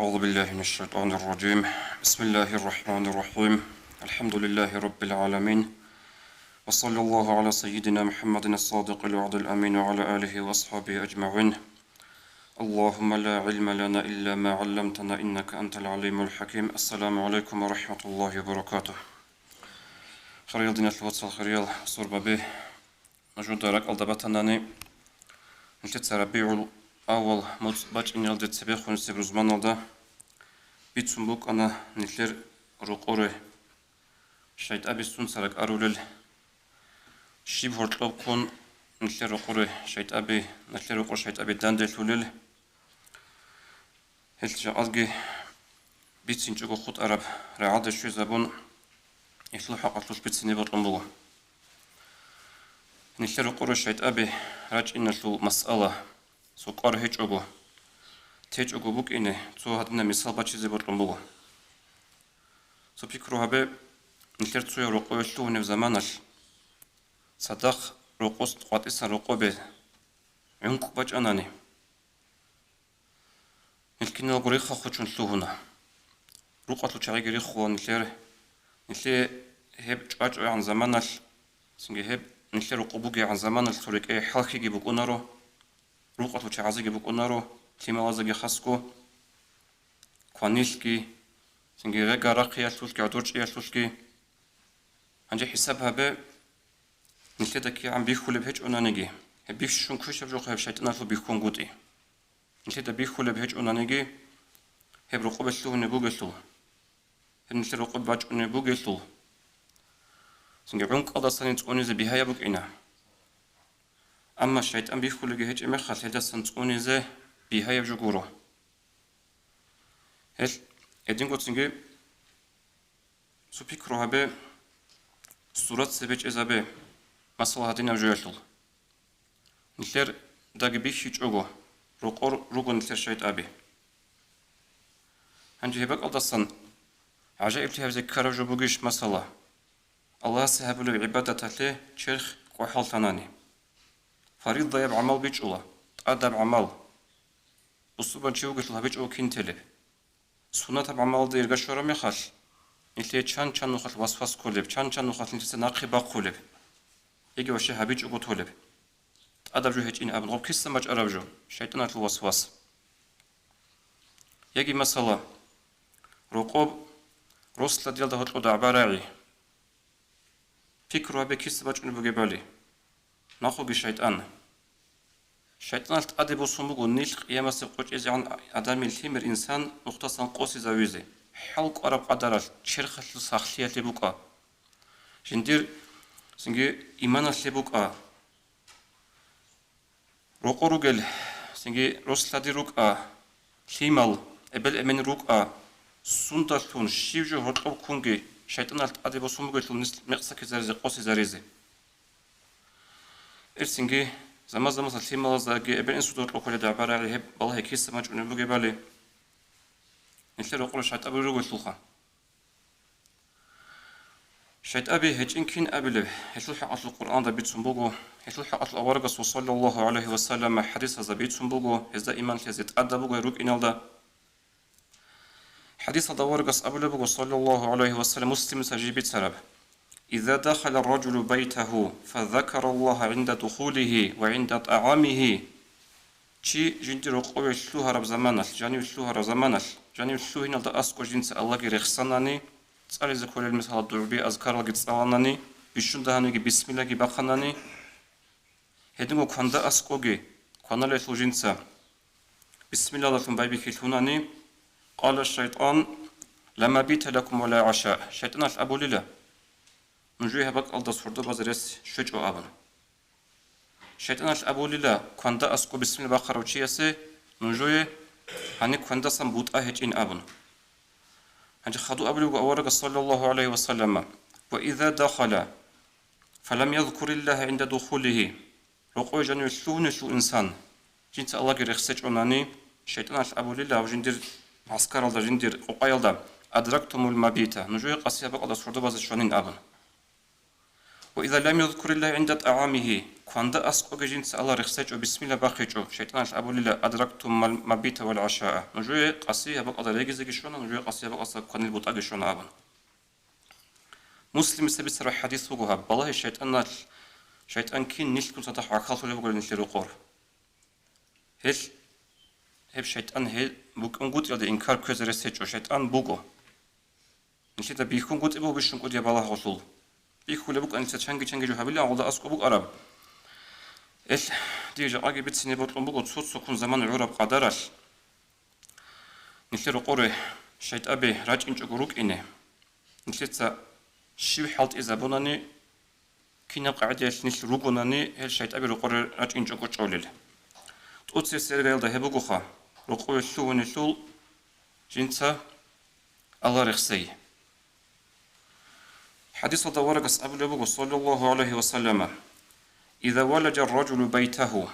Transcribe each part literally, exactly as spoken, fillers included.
أعوذ بالله من الشيطان الرجيم. بسم الله الرحمن الرحيم. الحمد لله رب العالمين. وصلى الله على سيدنا محمد الصادق الوعد الأمين وعلى آله وأصحابه أجمعين. اللهم لا علم لنا إلا ما علمتنا إنك أنت العليم الحكيم. السلام عليكم ورحمة الله وبركاته. Хириял диналъул вацал, хириял сурбаби, нужуда ракӀалда батанани, нилъеца РабигӀул авал моцӀ бачӀиналде цебехунесеб рузманалда бицун букӀана нилъер рокъоре шайтӀаби сунца ракӀарулел, щиб гьоркьоб ккун нилъер рокъоре шайтӀаби, нилъер рокъор шайтӀаби данделъулел. Гьелъ жакъалги бицинчӀого хутӀараб рагӀалде щвезабун, гьелъул хӀакъалъулъ бицине бокьун буго. Нилъер рокъоре шайтӀаби рачӀиналъул масъала цо кӀвар гьечӀого, течӀого букӀине, цо гьадинаб мисал бачизе бокьун буго. Цо пикру гьабе, нилъер цояв рокъове лъугьунеб заманалъ цадахъ рокъос къватӀисан рокъобе гӀункӀкӀ бачӀанани, нилъ киналго рихха-хочун лъугьуна. Рукъалъул чагӀиги риххула нилъер. Нилъее гьеб чӀвачӀогӀан заманалъ, цинги гьеб нилъер рокъоб бугегӀан заманалъ цо рекӀее хӀалхьиги букӀунаро, рукъалъул чагӀазеги букӀунаро, лъималазеги хасго, кванилъги, цинги рега-рахъиялъулъги, гӀодорчӀиялъулъги. Гьанже хӀисаб гьабе, нилъеда кигӀан бихьулеб гьечӀонаниги, гьеб бихьун квешаб жо гьеб шайтӀаналъул бихьунгутӀи. Нилъеда бихьулеб гьечӀонаниги, гьеб рокъобе лъугьунеб бугелъул, гьеб нилъер рокъобе бачӀунеб бугелъул, цинги гӀункӀкӀалдасани цӀунизе бигьаяб букӀина. Амма шайтӀан бихьулебги гьечӀеб мехалъ, гьелдасан цӀунизе бигьаяб жо гуро. Гьелъ гьединго цинги цо пикру гьабе, сурат цебе чӀезабе, масала, гьадинаб жоялъул. Нилъердаги бихьичӀого, рокъор руго нилъер шайтӀаби. Гьанже гьеб бакӀалдасан гӀажаиблъи гьабизе ккараб жо бугищ, масала, Аллагьасе гьабулеб гӀибадаталъе черх кӀвахӀаллъанани? Фаризаяб гӀамал бичӀчӀула, тӀадаб гӀамал. Бусурбан чи вугелъул гьабичӀого кин телеб? Суннатаб гӀамалалда ирга щвараб мехалъ, нилъее чан-чан нухалъ васвас кколеб, чан-чан нухалъ нилъеца нахъе бахъулеб, яги ваще гьабичӀого толеб. ТӀадаб жо гьечӀин абун, гъоб киса бачӀараб жо, шайтӀаналъул васвас. Яги масала, рокъоб рос-лъадиялда гьоркьоб дагӀба рагӀи. Пикру гьабе, киса бачӀунеб бугебали. Нахъеги шайтӀан. ШайтӀаналъ тӀаде босун буго нилъ къиямасеб къо чӀезегӀан адамил лъимер инсан нухдасан къосизавизе, хӀал кӀвараб къадаралъ, черхалъул сахлъиялъе букӀа. Жиндир цинги иманалъе букӀа. Рокъо ругел, цинги рос-лъади рукӀа, лъимал, эбел-эмен рукӀа, сундалъун щиб жо гьоркьоб ккунги шайтӀаналъ тӀаде босун бугелъул нилъ мекъсакизаризе, къосизаризе. Гьелъ цинги заман-заманасда лъималаздаги эбел-инсуда гьоркьоб кколеб дагӀба рагӀи, гьеб балагье киса бачӀунеб бугебали, нилъер рокъор шайтӀаби ругелъулха. ШайтӀаби гьечӀин кин абилеб? Гьелъул хӀакъалъулъ Къуръанда бицун буго, гьелъул хӀакъалъулъ аварагасул саллаллагьу гӀалайгьи ва саллама хӀадисазда бицун буго, гьезда иман лъезе тӀадаб буго рукӀиналда. ХӀадисалда аварагас абулеб буго, саллаллагьу гӀалайгьи ва саллам, Муслимица жиб бицараб: «Иза дахала ар-ражулу байтагьу, фазакараллагьа гӀинда духулигьи ва гӀинда тӀагӀамигьи». Чи жиндир рокъове лъугьараб заманалъ, жаниве лъугьараб заманалъ, жаниве лъугьиналда аскӀо жинца Аллагьги рехсанани, цӀализе кколел, мисала, дугӀби, азкаралги цӀаланани, бищун дагьаниги бисмиллаги бахъанани, гьединго кванда аскӀоги кваналелъул жинца бисмиллагьалдалъун байбихьи лъунани, къала шайтӀан: «Ла мабита лакум ва ла гӀаша». ШайтӀаналъ абулила: «Нужее гьаб бакӀалда сордо базе рес щвечӀо», – абун. ШайтӀаналъ абулила кванда аскӀоб бисмилла бахъарав чиясе: «Нужее гьаниб квандасан бутӀа гьечӀин», – абун. Гьанже хадув абулеб буго аварагас, саллаллагьу гӀалайгьи ва саллама: «Ва иза дахала, фалам язкуриллагьа гӀинда духулигьи». Рокъове жаниве лъугьунелъул инсан, жинца Аллагьги рехсечӀонани, шайтӀаналъ абулила гьав жиндир гӀаскаралда, жиндир къокъаялда: «Адрактумул мабита», нужее къаси гьаб бакӀалда сордо базе щванин абун. وإذا لم يذكر الله عند طعامه, кванда аскӀоги жинца Аллагь рехсечӀо, бисмилла бахъичӀо, шайтӀаналъ абулила: أدركتم المبيت والعشاء, нужее къаси гьаб бакӀалда регизеги щвана, нужее къаси гьаб бакӀалда кванил бутӀаги щвана абун. Муслимица бицараб хӀадис буго гьаб. Балагье, шайтӀаналъ, шайтӀан кин нилъгун цадахъ гӀахьаллъулеб бугеб нилъер рокъор. Гьел, гьеб шайтӀан гьел букӀунгутӀиялда инкар кквезе рес гьечӀо, шайтӀан буго. Нилъеда бихьунгутӀи буго бищун кӀудияб балагьалъул. Бихьулеб букӀана нилъеца чанги-чанги жо гьабилан гьалда аскӀоб букӀараб. Гьел, дие жакъаги бицине бокьун буго цо-цоккун заман гӀураб къадаралъ. Нилъер рокъоре шайтӀаби рачӀинчӀого рукӀине, нилъеца щиб хӀалтӀизабунани, кинаб къагӀидаялъ нилъ ругонани, гьел шайтӀаби рокъоре рачӀинчӀого чӀолел. ТӀоцебесеб иргаялда гьеб бугоха, рокъове лъугьунелъул жинца Аллагь рехсей. ХӀадисалда аварагас абулеб буго, саллаллагьу гӀалайгьи ва саллама: إذا ولج الرجل بيته,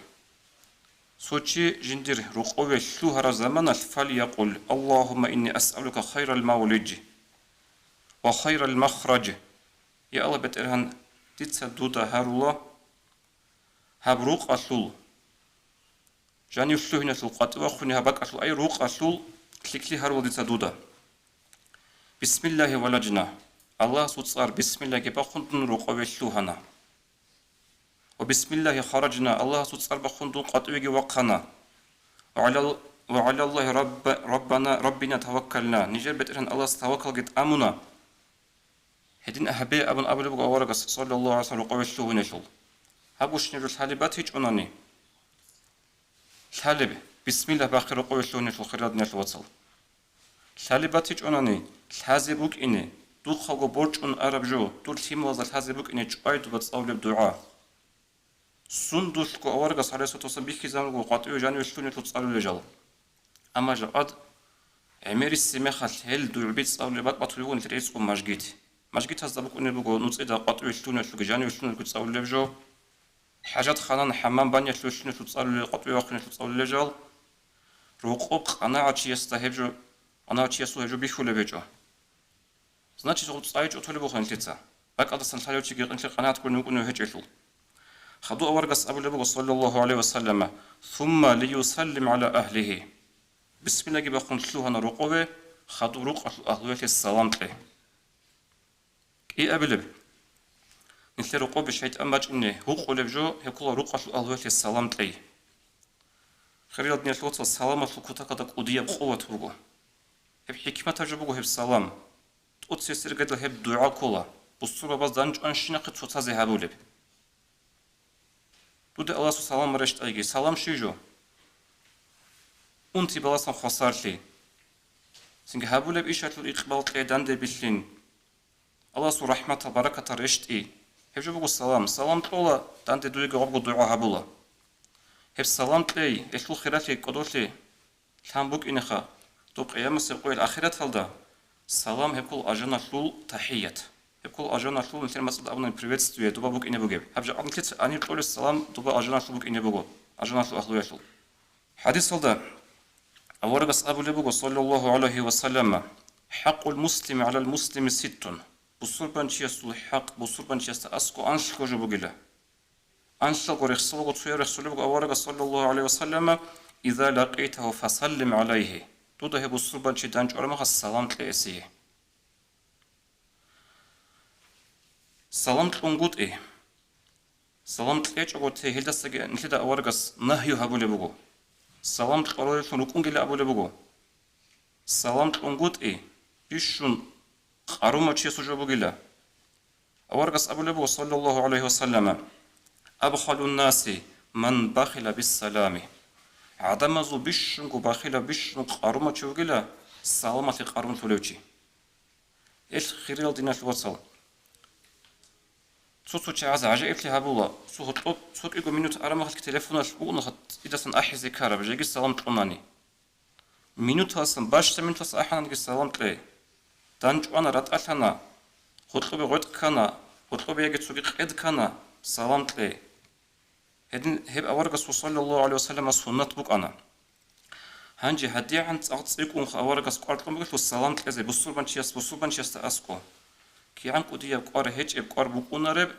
цо чи жиндир рокъове лъугьараб заманалъ, فليقل: اللهم إني أسألك خير المولج وخير المخرج. Я Аллагь, БетӀергьан, дица дуда гьарула гьаб рукъалъул, жанив лъугьиналъул, къватӀивахъуни гьаб бакӀалъул, ай рукъалъул лъикӀлъи гьарула дица дуда. بسم الله ولجنا, Аллагьасул цӀар бисмиллагьги бахъун дун рокъове лъугьана. وبسم الله خرجنا, Аллагьасул цӀар бахъун дун къватӀивеги вахъана. وعلى ال-, وعلى الله رب-, ربنا, ربنا توكلنا, нижер БетӀергьан Аллагьас тавакалги тӀамуна. Гьедин гьабе абун абулеб буго аварагас, саллаллагьу гӀалайгьи ва саллам, рокъове лъугьунелъул. Гьаб гущинаб жо лъалеб батичӀонани, лъалеб, бисмиллагь бахъи рокъове лъугьунелъул, хириял диналъул вацал. Лъалеб батичӀонани, лъазе букӀине, духъаго борчӀун араб жо, дур лъималазда лъазе букӀине чӀвай дуба цӀалулеб дугӀа. Сундулъго аварагас, гӀалайгьиссалату вассалам, бихьизабун буго къватӀиве жаниве лъугьунелъул цӀалулел жал. Амма жакъад гӀемерисеб мехалъ гьел дугӀби цӀалулеб бакӀ батулеб буго нилъер гӀицӀго мажгит. Мажгитазда букӀунеб буго нуцӀида къватӀиве лъугьунелъулги жаниве лъугьунелъулги цӀалулеб жо. ХӀажатханан, хӀамам, баниялъулъ лъугьунелъул цӀалулел, къватӀиве вахъунелъул цӀалулел жал. Рокъоб къанагӀав чиясда гьеб жо, къанагӀав чиясул гьеб жо бихьулеб гьечӀо. Значит, гъуб цӀайи чӀутулеб буго нилъеца. БакӀалдасан лъалев чиги нилъер къанагӀат гурин вукӀунев гьечӀелъул. Хадув аварагас абулеб буго, саллаллагьу гӀалайгьи ва саллама: ثم ليسلم على أهله. Бисмиллагьги бахъун лъугьана рокъове, хадуб рукъалъул агьлуялъе салам кье. КӀиабилеб, нилъер рокъобе шайтӀан бачӀине гьукъулеб жо, гьеб ккола рукъалъул агьлуялъе салам кьей. Хириял диналъул вацал, саламалъул кутакалда кӀудияб къуват буго. Гьеб хӀикматаб жо буго гьеб салам. ТӀоцебесеб иргаялда гьеб дугӀа ккола, бусурбабаз дандчӀванщинахъе цоцазе гьабулеб. Дуда Аллагьасул салам рещтӀайги, салам щиб жо? Унти баласан хвасарлъи. Цинги гьабулеб ишалъул икъбал кье, данде билълъин. Аллагьасул рахӀматал, баракатал рещтӀи. Гьеб жо буго салам. Салам кьола, данде дуеги гъобго дугӀа гьабула. Гьеб салам кьей, гьелъул хиралъи кӀодолъи лъан букӀинеха, доб къиямасеб къоялъ ахираталда салам гьеб ккола алжаналъул тахӀият. Гьеб ккола алжаналъул, нилъер мацӀалда абуни, приветствие, доба букӀине бугеб. Гьаб жакъа нилъеца гьаниб кьолеб салам доба алжаналъул букӀине буго, алжаналъул агьлуялъул. ХӀадисалда аварагас абулеб буго, саллаллагьу гӀалайгьи ва саллама: حق المسلم على المسلم ست. Бусурбанчиясул хӀакъ бусурбанчиясда аскӀо анлъго жо бугила. Анлъго рехсолаго цояб рехсолеб буго аварагас, саллаллагьу гӀалайгьи ва саллама: إذا لقيته فسلم عليه. Дуда гьеб бусурбанчи дандчӀвараб мехалъ салам кье гьесие. Салам кьунгутӀи. Салам кьечӀого те гьелдасаги нилъеда аварагас нагью гьабулеб буго. Салам кьолеллъун рукӀунгила абулеб буго. Салам кьунгутӀи бищун къарумав чиясул жо бугила. Аварагас абулеб буго, саллаллагьу гӀалайгьи ва саллама: أبخل الناس من بخل بالسلام. ГӀадамазул бищунго бахилав, бищун къарумав чи вугила, саламалъе къарумлъулев чи. Эл хириял диналъул вацал. Цо-цо чагӀаз гӀажаиблъи гьабула, цо гьоркьоб цо кӀиго минут араб мехалъги телефоналъ букӀунаха цӀидасан ахӀизе ккараб, жеги салам кьунани. Минуталсан, бащдаб минуталсан ахӀананги салам кье. ДандчӀвана, ратӀалъана, гьоркьобе гъветӀ ккана, гьоркьобе яги цоги къед ккана, салам кье. Гьедин гьеб аварагасул, саллаллагьу гӀалайгьи вассаллама, суннат букӀана. Гьанже гьадигӀан цӀакъ цӀикӀкӀунха аварагас кӀвар кьун бугелъул салам кьезе бусурбанчияс бусурбанчиясда аскӀо. КигӀан кӀудияб кӀвар гьечӀеб, кӀвар букӀунареб,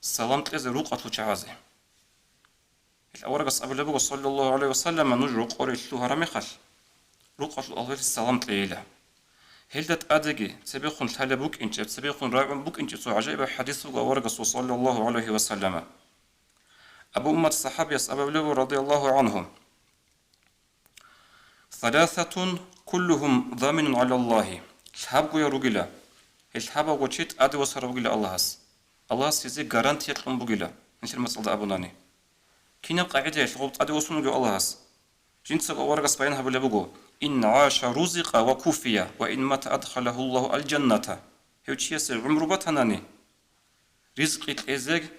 салам кьезе рукъалъул чагӀазе. Гьел аварагас абулеб буго, саллаллагьу гӀалайгьи ва саллама, нуж рокъоре лъугьараб мехалъ, рукъалъул аварагас салам кьейила. Гьелда тӀадеги цебехун лъалеб букӀинчӀеб, цебехун рагӀун букӀинчӀеб цо гӀажаибаб хӀадис буго аварагасул, саллаллагьу гӀалайгьи ва саллама. Абу Умамат сахабияс абулеб буго, радияллагьу гӀангьу: «Саласатун куллугьум заминун гӀалаллагьи». Лъабгоял ругила. Гьел лъабавго чи тӀаде восарав вугила Аллагьас. Аллагьас гьезие гарантия кьун бугила, нилъер мацӀалда абунани. Кинаб къагӀидаялъ гъоб тӀаде восун вугев Аллагьас? Жинцаго аварагас баян гьабулеб буго: «Ин гӀаша рузикъа ва куфия, ва ин мата адхалагьуллагьу аль-жанната». Гьев чиясе гӀумру батанани, ризкъи кьезе,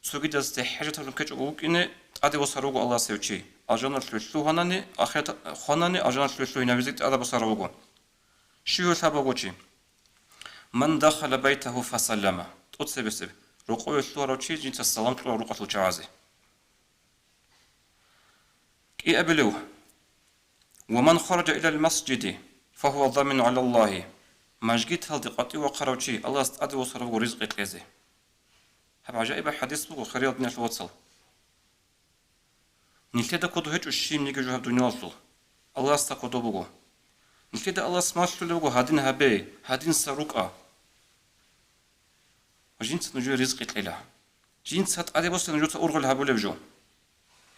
цогидазде хӀажаталъун ккечӀого вукӀине, тӀаде восарав вуго Аллагьас гьев чи, алжаналъуве лъугьанани, ахират хванани, алжаналъуве лъугьинавизе тӀаде восарав вуго. Щив гьев лъабавго чи? «Ман дахала байтагьу фасаллама». ТӀоцебесеб, рокъове лъугьарав чи жинца салам кьурав рукъалъул чагӀазе. КӀиабилев: «Ва ман хараджа илал масжиди, фагьува заминун гӀалаллагьи». Мажгиталде къватӀив вахъарав чи Аллагьас тӀаде восарав вуго ризкъи кьезе. Гьаб гӀажаибаб хӀадис буго, хириял диналъул вацал. Нилъеда кодо гьечӀо щибниги жо гьаб дуниялалъул. Аллагьасда кодо буго. Нилъеда Аллагьас малъулеб буго: «Гьадин гьабе, гьадинса рукӀа». Ва жинца нужее ризкъи кьела. Жинца тӀаде босила нужеца ургъел гьабулеб жо.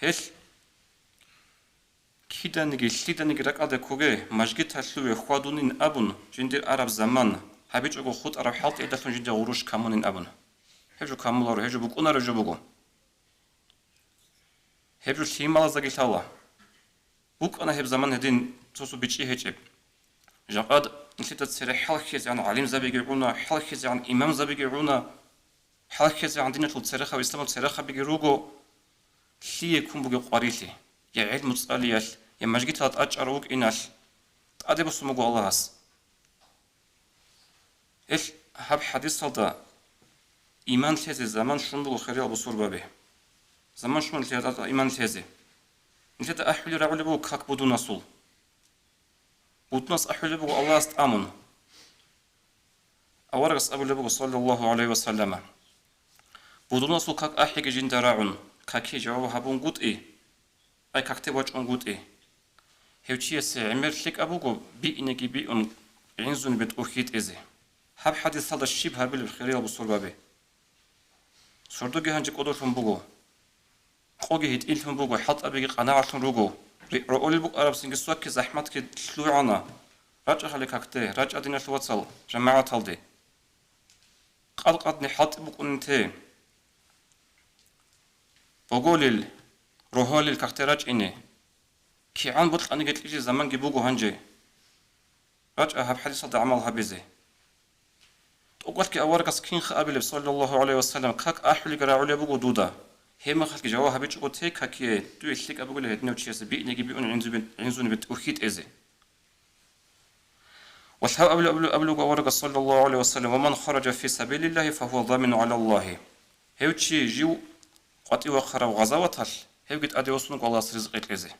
Гьелъ киданиги, лъиданиги ракӀалде ккоге, мажгиталъуве хьвадунин абун, жиндир араб заман, гьабичӀого хутӀараб хӀалтӀиялдалъун жиндир гъурущ камунин абун. Гьеб жо камуларо, гьеб жо букӀунареб жо буго. Гьеб жо лъималаздаги лъала. БукӀана гьеб заман гьедин цо-цо бичӀчӀи гьечӀеб. Жакъад нилъеда цере хӀалхьезегӀан гӀалимзабиги гӀуна, хӀалхьезегӀан имамзабиги гӀуна, хӀалхьезегӀан диналъул церехъаб, исламалъул церехъабиги руго, лъие ккун бугеб къварилъи, я гӀелму цӀалиялъ, я мажгиталда тӀачӀарав вукӀиналъ, тӀаде босун буго Аллагьас. Гьелъ гьаб хӀадисалда иман лъезе заман щун буго, хириял бусурбаби. Заман щун лъе-, иман лъезе. Нилъеда ахӀулел рагӀулеб буго как будунасул. Будунас ахӀулеб буго Аллагьас тӀамун. Аварагас абулеб буго, саллаллагьу гӀалайгьи ва саллама: «Будунасул как ахӀиги жинда рагӀун, какие жаваб гьабунгутӀи, ай, какде вачӀунгутӀи. Гьев чиясе гӀемер лъикӀаб буго биънеги биун, гӀинзунибе тӀухьитӀизе». Гьаб хӀадисалда щиб гьабилеб, хириял бусурбаби? Сордоги гьанже кӀодолъун буго. Къоги гьитӀинлъун буго, хӀалтӀабиги къанагӀалъун руго. Ри-, рокъолел букӀарабцинги свакги захӀматги лъугӀана. РачӀа гьале какде, рачӀа, диналъул вацал, жамагӀаталде. Къад-къадни хӀалтӀи букӀунин те. Боголил, рогьолил какде рачӀине. КигӀан бокьаниги кьижи заманги буго гьанже. РачӀа гьаб хӀадисалда гӀамал гьабизе. ТӀокӀалъги аварагас кинха абилеб, саллаллагьу гӀалайгьи ва саллам, как ахӀулеб рагӀулеб буго дуда. Гьеб мехалъги жаваб гьабичӀого те какие, дуе лъикӀаб бугила гьединав чиясе биънеги биун гӀинзуби-, гӀинзунибе тӀухьитӀизе. Ва лъаб абулеб, абулеб, абулеб аварагас, саллаллагьу гӀалайгьи ва саллам: «Ва ман хараджа фи сабилиллагьи, фагьува заминун гӀалаллагьи». Гьев чи жив къватӀив вахъарав гъазаваталъ, гьевги тӀаде восун вуго Аллагьас ризкъи кьезе.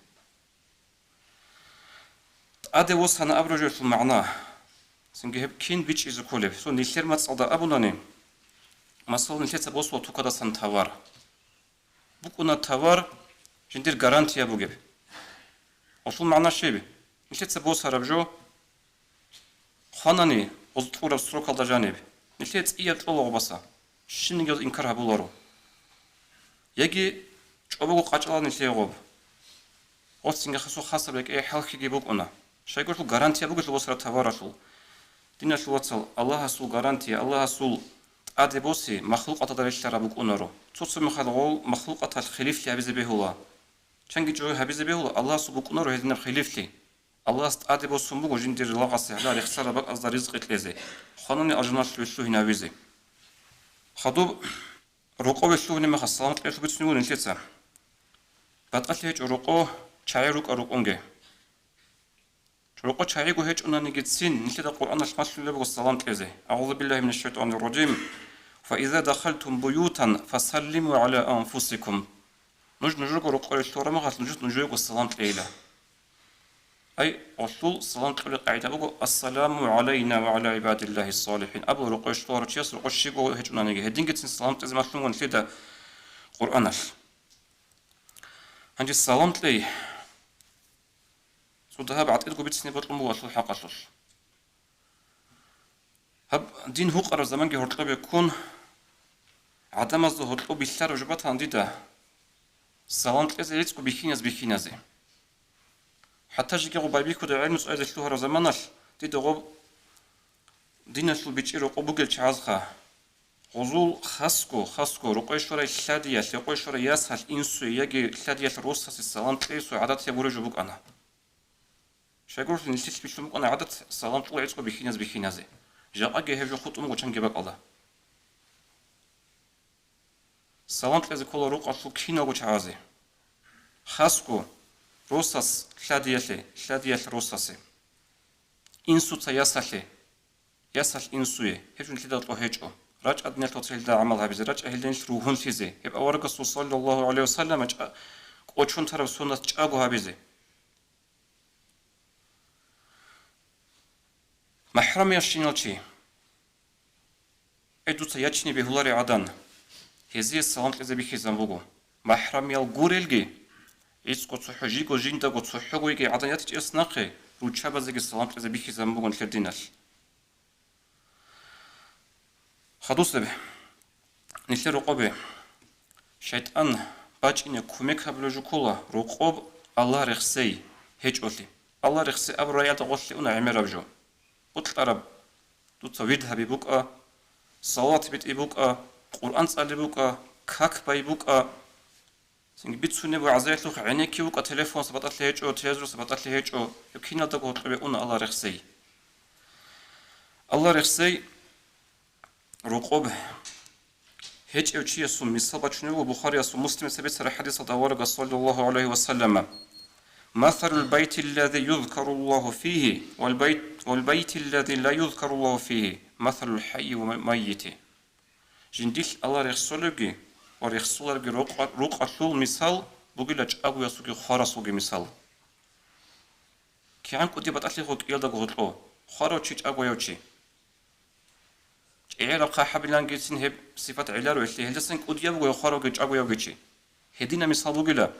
ТӀаде восана абураб жоялъул магӀна. Цинги гьеб кин бичӀчӀизе кколеб? Цо нилъер мацӀалда абунани, масала, нилъеца босула тукадасан товар. БукӀуна товар жиндир гарантия бугеб. Гъолъул магӀна щиб? Нилъеца босараб жо хванани, гъоз кьураб срокалда жаниб, нилъее цӀияб кьола гъобаса, щибниги гъоз инкар гьабуларо. Яги чӀобого къачӀала нилъее гъоб. Гъоцинги хасу хасаб рекӀее хӀалхьиги букӀуна. Щайгурелъул гарантия бугелъул босараб товаралъул. Диналъул вацал, Аллагьасул гарантия, Аллагьасул тӀаде боси махлукъаталда релълъараб букӀунаро. Цо-цо мехалъ гъол махлукъаталъ хилифлъи гьабизе бегьула. Чанги чӀоги гьабизе бегьула, Аллагьасул букӀунаро гьединаб хилифлъи. Аллагьас тӀаде босун буго жиндир лагъасе гьале рехсараб бакӀазда ризкъи кьезе, хванани алжаналъуве лъугьинавизе. Хадуб рокъове лъугьунеб мехалъ салам кьеялъул бицунеб буго нилъеца. БатӀалъи гьечӀо рокъо чагӀи рукӀа рукӀунги. Рокъо чагӀиго гьечӀонанигицин, нилъеда Къуръаналъ малъулеб буго салам кьезе: «АгӀузу биллагьи минаш шайтӀанир ражим. Фа иза дахалтум буютан, фасаллиму гӀала анфусикум». Нуж нужерго рокъоре лъугьараб мехалъ, нуж нужерго салам кьейила. Ай, гъолъул салам кьолеб къагӀида буго: «Ассаламу гӀалайна ва гӀала гӀибадиллагьи ссалихӀин», абула рокъове щварав чияс рокъов щибго гьечӀонаниги. Гьединги цин салам кьезе малъунгун лъида Къуръаналъ. Гьанже салам кьей цо дагьаб гӀатӀидго бицине бокьун буго гьелъул хӀакъалъулъ. Гьаб дин гьукъараб заманги гьоркьобе ккун, гӀадамазда гьоркьоб билълъараб жо батана дида салам кьезе гӀицӀго бихьиназ-бихьиназе. ХӀатта жеги гъоб байбихьуда гӀелму цӀвазе лъугьараб заманалъ дида гъоб диналъул бичӀчӀи рокъоб бугел чагӀазха, гъозул хасго, хасго рокъове щварай лъадиялъ, рокъове щварай ясалъ, инсуе яги лъадиялъ росасе салам кьей цо гӀадат гьеб гуреб жо букӀана. Щайгурелъул нилъелъ бихьун букӀана гӀадат салам кьола гӀицӀго бихьиназ-бихьиназе. Жакъаги гьеб жо хутӀун буго чанги бакӀалда. Салам кьезе ккола рукъалъул киналго чагӀазе. Хасго росас лъадиялъе, лъадиялъ росасе. Инсуца ясалъе, ясалъ инсуе, гьеб жо нилъеда кьо гьечӀо. РачӀа диналъул вацал гьелда гӀамал гьабизе, рачӀа гьелда нилъ ругьунлъизе. Гьеб аварагасул саллаллагьу гӀалайгьи вассаллама чӀа-, кӀочон тараб суннат чӀаго гьабизе. МахӀрамиялщинал чи, гӀе, дуца ячине бегьуларев гӀадан, гьезие салам кьезе бихьизан буго. МахӀрамиял гурелги, гӀицӀго цохӀо жиго жиндаго цохӀого йигей гӀадан ятичӀес нахъе, руччабазеги салам кьезе бихьизан буго нилъер диналъ. Хадусеб, нилъер рокъобе шайтӀан бачӀине кумек гьабулев жо ккола, рокъоб Аллагь рехсей гьечӀолъи. Аллагь рехсей абураб рагӀиялда гъорлъе уна гӀемераб жо. Бокьараб дуца вирд гьаби букӀа, салават битӀи букӀа, Къуръан цӀали букӀа, как бай букӀа. Цинги бицунеб вагӀзаялъухъ гӀенекки вукӀа, телефонса батӀалъи гьечӀо, телевизорса батӀалъи гьечӀо, гьеб киналдаго гьоркьобе уна Аллагь рехсей. Аллагь рехсей рокъоб гьечӀев чиясул мисал бачунеб буго Бухариясул, Муслимица бицараб хӀадисалда аварагас, саллаллагьу гӀалайгьи вассаллама: «Масалул байтиллази юзкаруллагьу фигьи вал байт-, вал байтиллази ла юзкаруллагьу фигьи, масалул хӀайи ва маййити». Жиндилъ Аллагь рехсолебги ва рехсоларебги рукъа-, рукъалъул мисал бугила чӀагоясулги хварасулги мисал. КигӀан кӀудияб батӀалъи гьукӀиялдаго гьоркьо, хварав чи, чӀагояв чи. ЧӀегӀераб хъахӀабилангицин гьеб сипат гӀеларо гьелъие, гьелдасан кӀудияб буго хваравги чӀагоявги чи. Гьединаб мисал бугила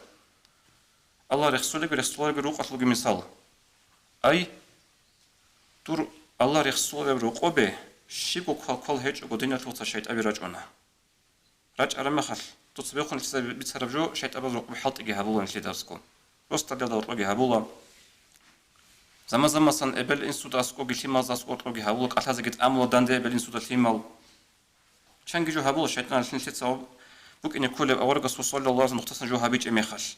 Аллагь рехсолебги рехсоларебги рукъалъулги мисал. Ай, дур Аллагь рехсолареб рокъобе щибго квал-квал гьечӀого диналъул цо шайтӀаби рачӀуна. РачӀараб мехалъ, дуца бехун лъица бицараб жо, шайтӀабаз рокъоб хӀалтӀиги гьабула нилъеда аскӀоб. Росдалда гьоркьоги гьабула. Заман-замасан эбел-инсуда аскӀобги лъималазда аскӀоб гьоркьоги гьабула, кӀалъазеги тӀамула данде эбел-инсуда лъимал. Чанги жо гьабула шайтӀаналъ нилъеца гьаб-, букӀине кколеб аварагасул саллаллагьу гӀалайгьи вассаллам нухтасан жо гьабичӀеб мехалъ.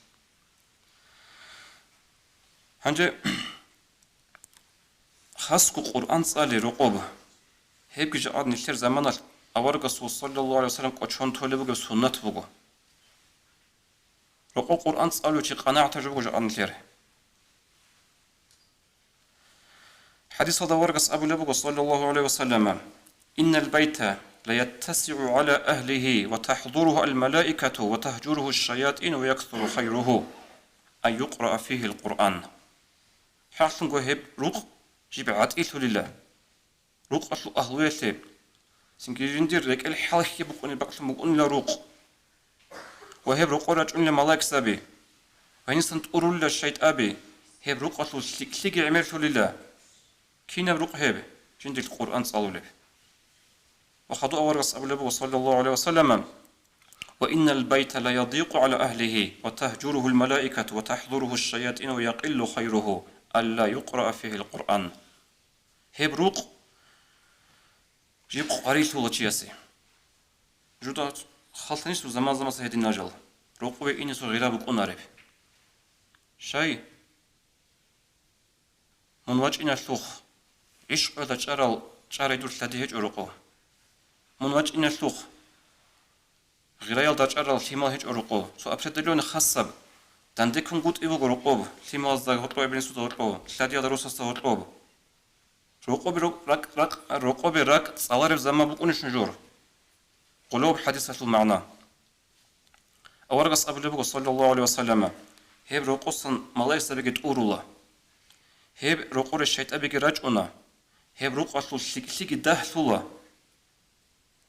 Гьанже хасго Къуръан цӀали рокъоб. Гьебги жакъа нилъер заманалъ аварагасул саллаллагьу гӀалайгьи вассаллам кӀочон толеб бугеб суннат буго. Рокъоб Къуръан цӀалев чи къанагӀатаб жо буго жакъа нилъер. ХӀадисалда аварагас абулеб буго, саллаллагьу гӀалайгьи вассаллама: «Иннал байта ла яттасигӀу гӀала агьлигьи ва тахӀзуругьу ал-малаикату ва тагьжуругьу аш-шаятӀину ва яксуру хайругьу ан юкъраа фигьил Къуръан». ХӀакълъунго гьеб рукъ жиб гӀатӀилъулила. Рукъалъул агьлуялъе, цинги жиндир рекӀел хӀалхьи букӀунеб бакӀлъун букӀунила рукъ. Ва гьеб рокъор рачӀунила малаикзаби, гьенисан тӀурулила шайтӀаби, гьеб рукъалъул лъикӀлъиги гӀемерлъулила. Кинаб рукъ гьеб? Жиндир Къуръан цӀалулеб. Ва хадув аварагас абулеб буго, саллаллагьу гӀалайгьи вассаллама: «Ва иннал байта ла ядикъу гӀала агьлигьи, ва тагьжуругьул малаикату, ва тахӀзуругьу аш-шаятӀину, ва якъиллу хайругьу, алла юкъраа фигьил Къуръан». Гьеб рукъ жиб къварилъула чиясе. Жуда халтанису заман-замаса гьедин нажал, рокъове инесул гъира букӀунареб. Щай? Мун вачӀиналъухъ, гӀишкъуялда чӀарал, чӀарай дур лъади гьечӀо рокъо. Мун вачӀиналъухъ, гъираялда чӀарал лъимал гьечӀо рокъо. Цо определённый хасаб, дандеккунгутӀи буго рокъоб, лъималазда гьоркьоб, эбел-инсуда гьоркьоб, лъадиялда росасда гьоркьоб. Рокъобе рок-, ракӀ-, ракӀ-, рокъобе ракӀ цӀалареб заман букӀунищ нужер? Гъулев хӀадисалъул магӀна. Аварагас абулеб буго, саллаллагьу гӀалайгьи вассаллама: «Гьеб рокъосан малаикзабиги тӀурула. Гьеб рокъоре шайтӀабиги рачӀуна, гьеб рукъалъул лъикӀлъиги дагьлъула.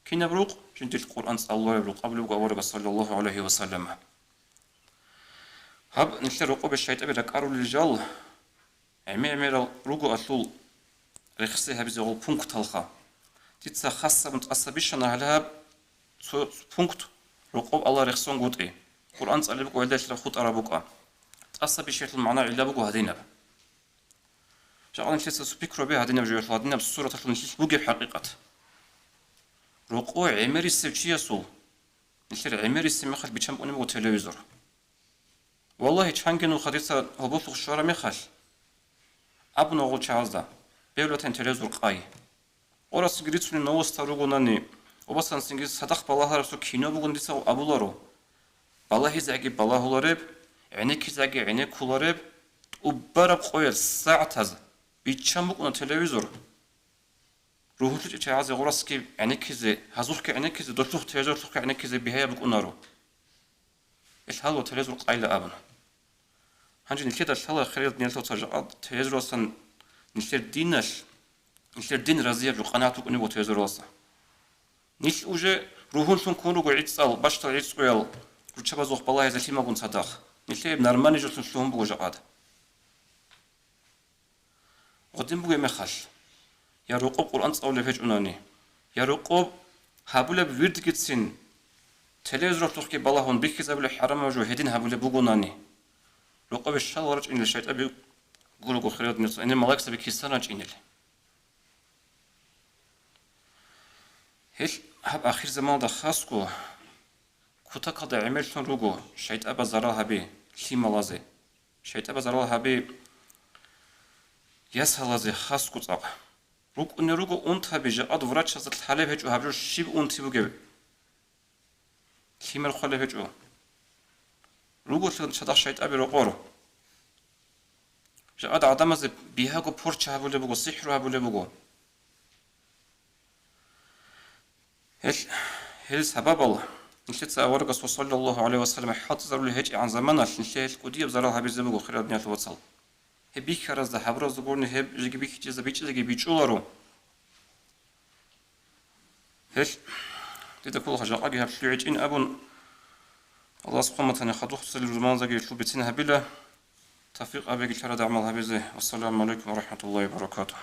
Кинаб рукъ? Жиндилъ Къуръан цӀалулареб рукъ абулеб буго аварагас, саллаллагьу гӀалайгьи ва саллам. Гьаб нилъер рокъобе шайтӀаби ракӀарулел жал гӀемер-гӀемерал руго алъул рехсей гьабизе гъол пункталха. Дица хасабун тӀаса бищана гьале гьаб цо пункт, рокъоб Аллагь рехсонгутӀи. Къуръан цӀалеб буго гьелдалъ хутӀараб букӀа. ТӀаса бищаялъул магӀна гӀилла буго гьадинаб. Жакъа нилъеца цо пикру гьабе гьадинаб жоялъул, гьадинаб сураталъул нилъилъ бугеб хӀакъикъат. Рокъо гӀемерисев чиясул, нилъер гӀемерисеб мехалъ биччан букӀунеб буго телевизор. Валлагьи, чанги нуха дица гьоболлъухъ щвараб мехалъ, абуна гъолчагьазда, бегьулатин телевизор къай. Къорасги рицунел новостал ругонани, обасан цинги цадахъ балагьараб цо кино бугони дица абуларо. Балагьизеги балагьулареб, гӀенеккизеги гӀенеккулареб, тӀубараб къоялъ сагӀатаз биччан букӀуна телевизор. РугьунлъичӀел чагӀазе гъорасги гӀенеккизе, гьазухъги гӀенеккизе, долъухъ телевизорлъухъги гӀенеккизе бигьаяб букӀунаро. Ил гьалула телевизор къайла абуна. Гьанже нилъеда лъала, хириял диналъул вацал, жакъа телевизоралдасан нилъер диналъ, нилъер дин разияб жо къанагӀат букӀунеб буго телевизоралдаса. Нилъ уже ругьунлъун ккун руго гӀицӀал, бащдал гӀицӀкӀуял, руччабазухъ балагьизе лъималгун цадахъ. Нилъее нормальный жолъун лъугьун буго жакъад. Гъодин бугеб мехалъ, я рокъоб Къуръан цӀалулеб гьечӀунани, я рокъоб гьабулеб вирдгицин телевизоралъухъги балагьун бихьизабулеб хӀарамаб жо гьедин гьабулеб бугонани, рокъобе щал вачӀинел шайтӀаби гурого, хириял диналъул вацал, гьенир малаикзаби кисан рачӀинел. Гьел гьаб ахирзаманалда хасго кутакалда гӀемерлъун руго шайтӀабаз зарал гьаби лъималазе, шайтӀабаз зарал гьаби ясалазе хасго цӀакъ. РукӀунел руго унтаби, жакъад врачазда лъалеб гьечӀо гьаб жо щиб унти бугеб. Лъимер хъвалеб гьечӀо. Руголъул цадахъ шайтӀаби рокъор. Жакъад гӀадамазе бигьаго порча гьабулеб буго, сихӀру гьабулеб буго. Гьел, гьел сабабал нилъеца аварагас, саллаллагьу гӀалайгьи ва саллам, хӀалтӀизарулел гьечӀегӀан заманалъ нилъее гьел кӀудияб зарал гьабизе буго, хириял диналъул вацал. Гьеб бихьаразда, гьабуразда гурони гьеб жеги бихьичӀезда бичӀчӀизеги бичӀчӀуларо. Гьел, дида кколаха жакъаги гьаб лъугӀичӀин абун, Аллагьас хъван батани хадуб цӀалул рузманзаги лъул бицин гьабила, тавфикъ гьабеги лъарада гӀамал гьабизе. Вассаламу гӀалайкум ва рахӀматуллагьи ва баракатугь.